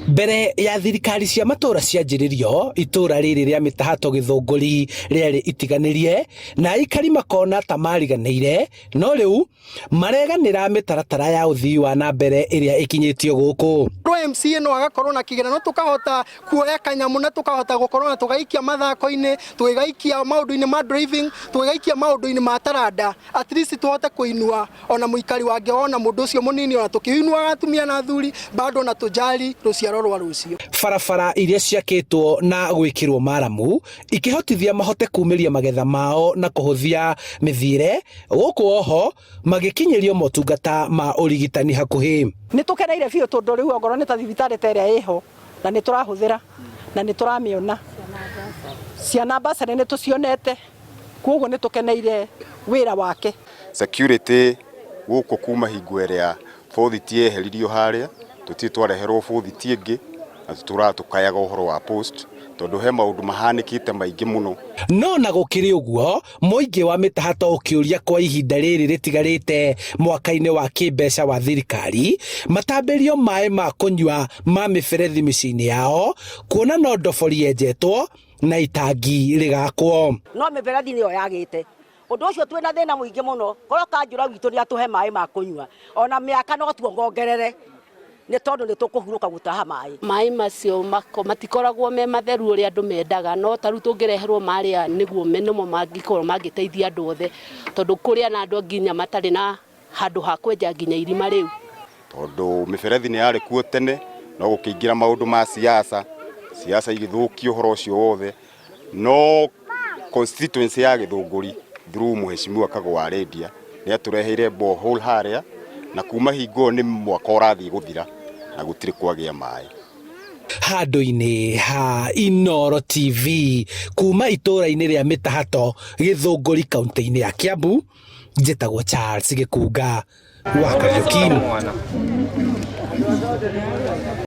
Mbere ya thirikari cia matũra cianjĩrĩrio, itũra rĩrĩ rĩa Mĩtahato Gĩthũngũri rĩarĩ itiganĩrie na aikari makona ta mariganĩire, no rĩu mareganĩra mĩtaratara ya ũthii wa na mbere ĩrĩa ĩkinyĩtio gũkũ. MCA no agakorwo na kĩgĩna no tũkahota kuoya kanyamũ na tũkahota gũkorwo na tũgaikia mathako-inĩ, tũgĩgaikia maũndũ-inĩ ma driving, tũgĩgaikia maũndũ-inĩ ma taranda, at least tũhote kũinua ona mũikari wa ngewa ona mũndũ ũcio mũnini ona tũkĩinuaga atumia na athuri bado na tũjali rũciaro rwa rũciũ. Barabara iria ciakĩtwo na gwĩkĩrwo maramu ikĩhotithia mahote kumĩria magetha mao na kũhũthia mĩthiĩre, gũkũ oho magĩkinyĩrio motungata ma ũrigitani hakuhĩ. Nĩ tũkeneire biũ tondũ rĩu ongorwo nĩ ta thibitarĩ ta ĩrĩa ĩho na nĩ tũrahũthĩra na nĩ tũramĩona, ciana basarĩ nĩ tũcionete, koguo nĩ tũkeneire wĩra wake. Security gũkũ kuma hingo ĩrĩa bũthiti yeheririo harĩa, tũtirĩ twareherwo bũthiti ĩngĩ na tũtũraga tũkayaga ũhoro wa post tondũ he maũndũ mahanĩkĩte maingĩ mũno. No na gũkĩrĩ ũguo, mũingĩ wa Mĩtahato ũkĩũria kwa ihinda rĩrĩ rĩtigarĩte mwaka-inĩ wa kĩmbeca wa thirikari matambĩrio maĩ ma kũnyua ma mĩberethi mĩciĩ-inĩ yao, kuona no ndobori yenjetwo na itangi rĩgakwo. No mĩberethi nĩyo yagĩte ũndũ ũcio, twĩna thĩna mũingĩ mũno. Korwo kanjũra witũ nĩ atũhe maĩ ma kũnyua, ona mĩaka no tuongongerere, nĩ tondũ nĩ tũkũhurũka gũtaha maĩ. Maĩ macio matikoragwo me matheru ũrĩa andũ mendaga, no ta rĩu tũngĩreherwo marĩa nĩguo nĩmo mangĩkorwo mangĩteithia andũ othe, tondũ kũrĩa na andũ nginya matarĩ na handũ ha kwenja nginya irima rĩu. Tondũ mĩberethi nĩ yarĩ kuo tene, no gũkĩingĩra maũndũ ma siasa, siasa igĩthũkia ũhoro ũcio wothe. No constituency ya Gĩthũngũri through Mheshimiwa Kagwa Rendia nĩ atũreheire borehole harĩa, na kuma hingo ĩyo nĩ mwaka ũrathiĩ gũthira na gũtirĩ kwagĩa maĩ. Handũ-inĩ ha Inooro TV kuma itũra-inĩ rĩa Mĩtahato, Gĩthũngũri, kaunti-inĩ ya Kiambu, njĩtagwo Charles Gĩkunga wa Kariuki.